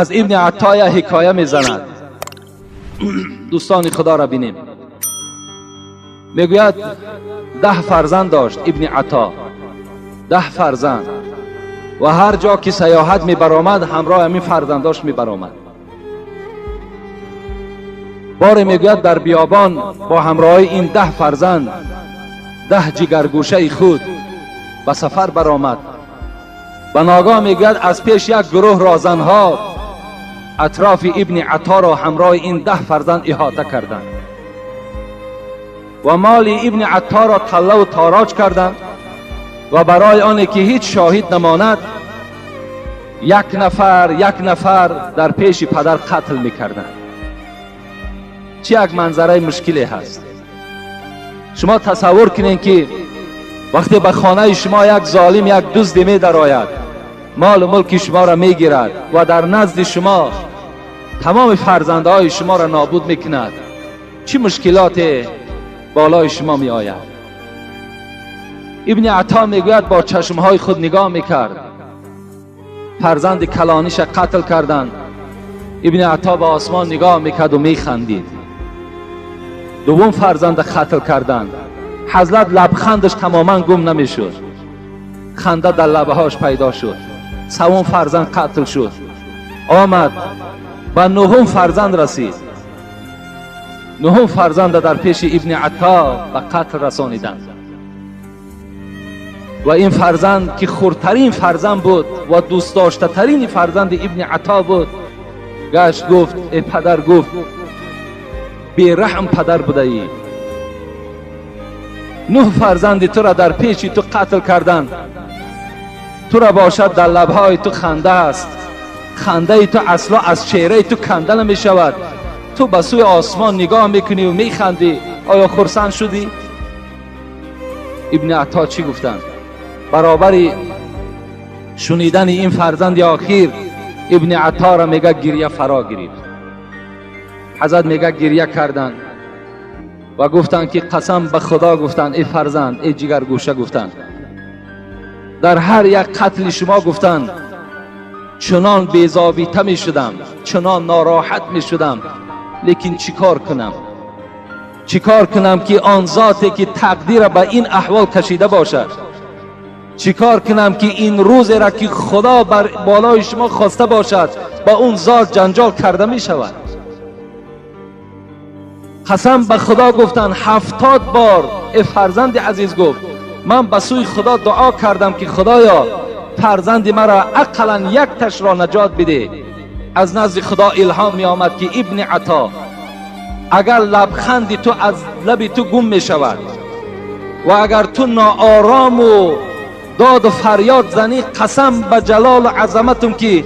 Аз Ибни Аттоя ҳикоя мезанад. Дӯстони Худоро бинем. Мегӯяд, 10 фарзанд дошт Ибни Атто, 10 фарзанд, ва ҳар ҷо ки саёҳат мебаромад, ҳамроҳ ҳамин фарзандош мебаромад. Боре, мегӯяд, дар биёбон бо ҳамроҳи ин 10 фарзанд, 10 ҷигаргӯшаи худ ба сафар баромад. Ба ногоҳ, мегӯяд, аз пеш як гурӯҳ розанҳо атрофи Ибни Атторо ҳамроҳи ин 10 фарзанд иҳота карданд ва моли Ибни Атторо таллаву тороҷ карданд ва барои оне ки ҳеҷ шоҳид намонад, як нафар, як нафар дар пеши падар қатл мекарданд. Чӣ як манзараи мушкиле ҳаст! Шумо тасаввур кунед, ки вақте ба хонаи шумо як золим, як дузде медарояд, молу мулки шуморо мегирад ва дар назди шумо тамоми фарзандҳои шуморо нобуд мекунад, чӣ мушкилоте болои шумо меояд. Ибни Ато мегӯяд, бо чашмҳои худ нигоҳ мекард, фарзанди калониша қатл карданд. Ибни Ато ба осмон нигоҳ мекарду механдид. Дуввум фарзанда қатл карданд. Ҳазрат лабхандаш тамоман гум намешуд, ханда дар лабаҳош пайдо шуд. Савум фарзанд қатл шуд. Омад, ба нуҳум фарзанд расид. Нуҳум фарзанда дар пеши Ибни Атто ба қатл расониданд ва ин фарзанд, ки хурдтарин фарзанд буд ва дӯстдоштатарини фарзанди Ибни Атто буд, гашт, гуфт: «Э падар, — гуфт, — бераҳм падар будаӣ. Нӯҳ фарзанди тура дар пеши ту қатл карданд, тура бошад дар лабҳои ту ханда аст. Хандаи ту асло аз чеҳраи ту канда намешавад. Ту ба сӯи осмон нигоҳ мекунӣ механдӣ. Оё хурсанд шудӣ?» Ибни Атто чӣ гуфтанд? Баробари шунидани ин фарзанди охир Ибни Аттора, мега, гирья фаро гирифт. Ҳазрат, мега, гирья карданд ва гуфтанд, ки қасам ба Худо, гуфтанд, эй фарзанд, эй ҷигаргӯша, гуфтанд, дар ҳар як қатли шумо, гуфтанд, чунон безобита мешудам, чунон нороҳат мешудам, лекин чӣ кор кунам, чӣ кор кунам, ки он зоте ки тақдира ба ин аҳвол кашида бошад, чӣ кор кунам, ки ин рӯзеро, ки Худо бар болои шумо хоста бошад, ба он зот ҷанҷол карда мешавад? Қасам ба Худо, гуфтанд, 70 бор, э фарзанди азиз, гуфт, ман ба сӯи Худо дуо кардам, ки Худоё, фарзанди маро ақаллан якташро наҷот бидеҳ. Аз назди Худо илҳом меомад, ки Ибни Ато, агар лабханди ту аз лаби ту гум мешавад ва агар ту ноорому доду фарёд занӣ, қасам ба ҷалолу азаматум, ки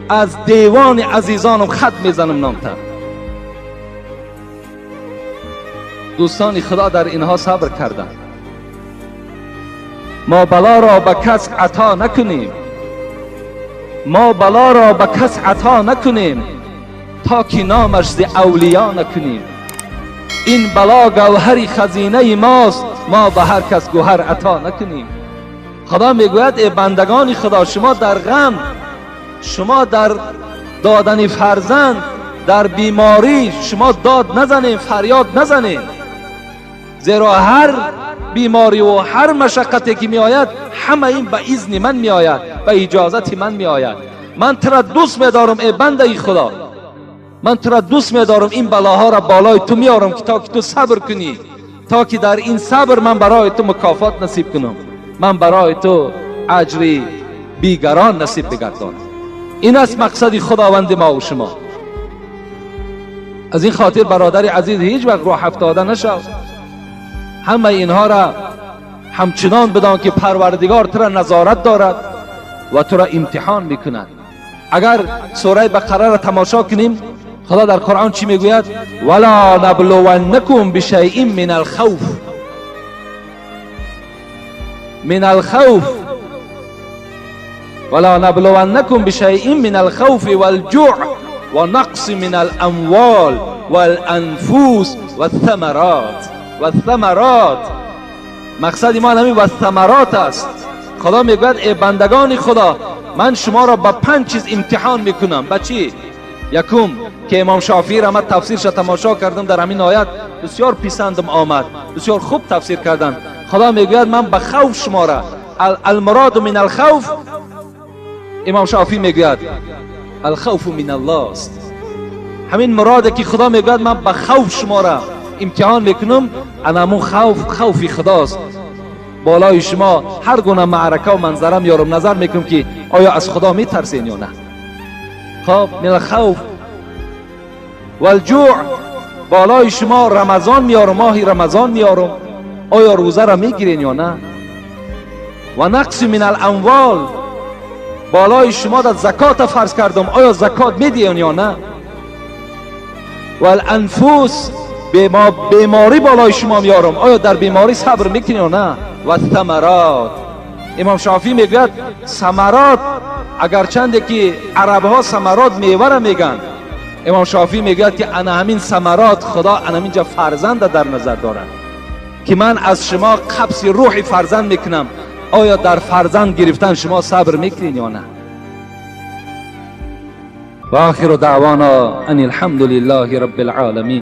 аз девони азизонам хат мезанам номта. Дӯстони Худо дар инҳо сабр карданд. Мо балоро ба кас ато накунем, мо балоро ба кас ато накунем, то ки номаш зи авлиё накунем. Ин бало гавҳари хазинаи мост, мо ба ҳар кас гӯҳар ато накунем. Худо мегӯяд: э бандагони Худо, шумо дар ғам, шумо дар додани фарзанд, дар беморӣ шумо дод назанем, фарёд назанем, зеро ҳар бемориву ҳар машаққате ки меояд, ҳама ин ба изни ман меояд, ба иҷозати ман меояд. Ман тура дӯст медорам, э бандаи Худо, ман тура дӯст медорам, ин балоҳоро болои ту меорам, ки то ки ту сабр кунӣ, то ки дар ин сабр ман барои ту мукофот насиб кунам, ман барои ту аҷри бигарон насиб бигардонам. Ин аст мақсади Худованди мо ва шумо. Аз ин хотир, бародари азиз, ҳеҷ вақт рӯҳ афтода нашав. Ҳамаи инҳоро ҳамчунон бидон, ки Парвардигор тура назорат дорад ва тура имтиҳон мекунад. Агар сураи Бақараро тамошо кунем, Худо дар Қуръон чӣ мегӯяд? Вала наблуваннакум бишайин мин алхавф, мин алхавф, вала наблуваннакум бишайин мин алхавфи валҷӯъ ва нақси мин аламвол валанфус ваттамарот. Ваттамарот, мақсади мо ҳамин ваттамарот аст. Худо мегӯяд: э бандагони Худо, Ман шуморо ба панҷ чиз имтиҳон мекунам. Ба чӣ? Якум, ки имом Шофиӣ ра ман тафсирша тамошо кардам, дар ҳамин оят бисёр писандам омад, бисёр хуб тафсир карданд. Худо мегӯяд: ман ба хавф шумора. المراد من الخوف, имом Шофиӣ мегӯяд, الخوف من الله аст. Ҳамин муроде ки Худо мегӯяд, ман ба хавф шумора имтиҳон мекунам, ана ҳамун хавф, хавфи Худост. Болои шумо ҳар гуна маъракаву манзара меёрам, назар мекунам, ки оё аз Худо метарсен ё на. Хоб, من الخوف والجوع, болои шумо Рамазон меёрам, моҳи Рамазон меёрам, оё рӯзаро мегирен ё на? ونقص من الأموال, болои шумо дар закота фарз кардам, оё закот медиҳен ё на? والأنفس, беморӣ болои шумо меёрам, оё дар беморӣ сабр мекунед ё на? والثمرات. Имом Шофӣ мегӯяд, ثمرات, агарчанде ки арабҳо ثمرات мевара мегӯянд, имом Шофӣ мегӯяд, ки ана ҳамин ثمرات, Худо ана ҳаминҷа фарзанда дар назар дорад, ки ман аз шумо қабзи рӯҳи фарзанд мекунам, оё дар фарзанд гирифтан шумо сабр мекунед ё на? وآخر دعوانا أن الحمد لله رب العالمين.